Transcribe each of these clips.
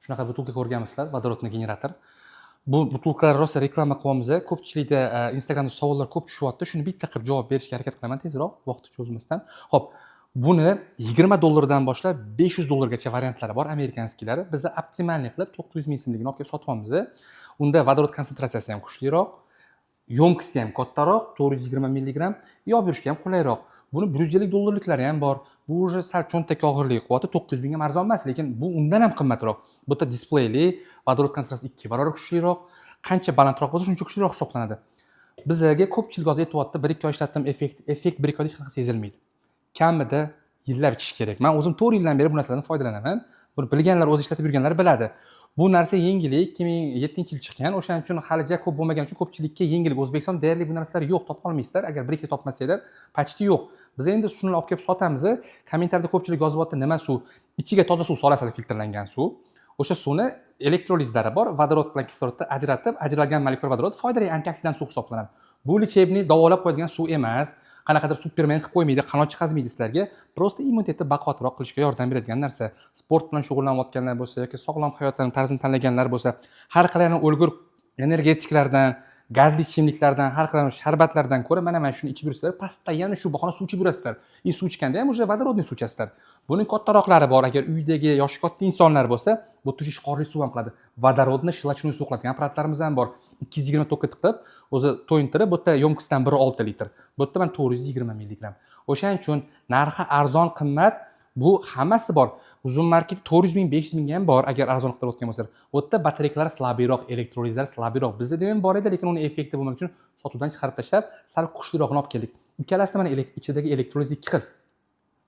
Shunaqa бутылка ko'rganmisizlar, водородный generator. Bu бутылка lar rosa reklama qilyapmiz. Ko'pchilikda Instagramda savollar ko'p tushyapti. Shuni bitta qilib javob berishga harakat qilaman tezroq, vaqtni cho'zmasdan. Xo'p, buni 20 dollardan boshlab 500 dollargacha variantlari bor, американский lari. Biza оптимальный qilib 900 ming so'mligini olib kelib sotyapmiz. Unda vodorod konsentratsiyasi ham kuchliroq, ёмкости ham kattaroq, 420 milligramm, и olib yurishga ham qulayroq. Buni 150 dollarliklari ham bor. Bu уже sal cho'ntakka og'irlik qilyapti, 900 ming ham arzon emas, lekin bu undan ham qimmatroq. Bu yerda displeyli, vodorod konsentratsiyasi 2 barobar kuchliroq. Qancha balandroq bo'lsa, shuncha kuchliroq hisoblanadi. Bizaga ko'pchilik hozir aytyapti, 1-2 oy ishlatdim, effekt 1-2 oyda hech qanaqa sezilmaydi. Kamida yillab ichish kerak. Man o'zim 4 yildan beri bu narsalardan foydalanaman. Buni bilganlar, o'zi ishlatib yurganlar biladi. Bu narsa yengillik, 2007 yil chiqqan, o'shaning uchun hali ja ko'p bo'lmagani uchun ko'pchilikka yengillik. O'zbekistonda deyarli bu narsalar yo'q, topa olmaysizlar. Agar bir ikkita topmasanglar, почти yo'q. Biz endi shuni olib kelib sotamiz. Kommentariyada ko'pchilik yozyapti, nima suv? Ichiga toza suv solasizlar, filtrlangan suv. O'sha suvni elektrolizlari bor, vodorod bilan kislorodni ajratib, ajralgan molekul vodorod foydali antioksidant suv hisoblanadi. Bu лечебный, davolab qo'yadigan suv emas, qanaqadir supermen qilib qo'ymaydi, qanot chiqazmaydi sizlarga. Просто immunitetni baquvvatroq qilishga yordam beradigan narsa. Sport bilan shug'ullanayotganlar bo'lsa yoki sog'lom hayot tarzini tanlaganlar bo'lsa, har xil o'lgur energetiklardan, gazli ichimliklardan, har xil sharbatlardan ko'ra mana shuni ichib yursalar, постоянно shu bahona suv ichib yurasizlar. И suv ichganda ham уже водородный suv ichasizlar. Buning kattaroqlari bor, agar uydagi yoshi katta insonlar bo'lsa, bu yerda ishqorli suv ham qiladi. Водородный щелочной suv qiladigan apparatlarimiz ham bor. 220 tokka tiqib, o'zi to'yintirib, bu yerda ёмкость dan 1,6 litr. Bu yerda mana 420 milligramm. O'shaning uchun narxi arzon, qimmat, bu hammasi bor. Uzum marketda 400 ming, 500 mingga ham bor, agar arzon qidirayotgan bo'lsalar. U yerda batareyklar слабый roq, elektrolizlar слабый roq. Bizda ham bor edi, lekin uni effekti bo'lmagani uchun sotuvdan chiqarib tashlab, sal kuchlirog'ini olib keldik. Ikkalasida mana ichidagi elektroliz ikki xil.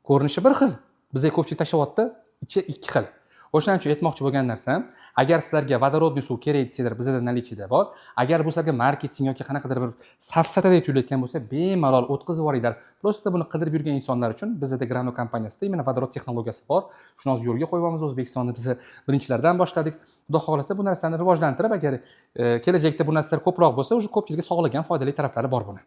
Ko'rinishi bir xil. Bizga ko'pchilik tashlayapti, ichi ikki xil. O'shaning uchun aytmoqchi bo'lgan narsam, agar sizlarga водородный suv kerak desanglar, bizada наличие da bor. Agar bu sizlarga marketing yoki qanaqadir bir safsatadek tuyulayotgan bo'lsa, bemalol o'tkazib yuboringlar. Просто buni qidirib yurgan insonlar uchun bizada Grano kompaniyasida именно vodorod texnologiyasi bor. Shuni hozir yo'lga qo'yyapmiz. O'zbekistonda biz birinchilardan boshladik. Xudo xohlasa, bu narsani rivojlantirib, agar kelajakda bu narsalar ko'proq bo'lsa, уже ko'pchilikka sog'liqqa ham foydali taraflari bor buni.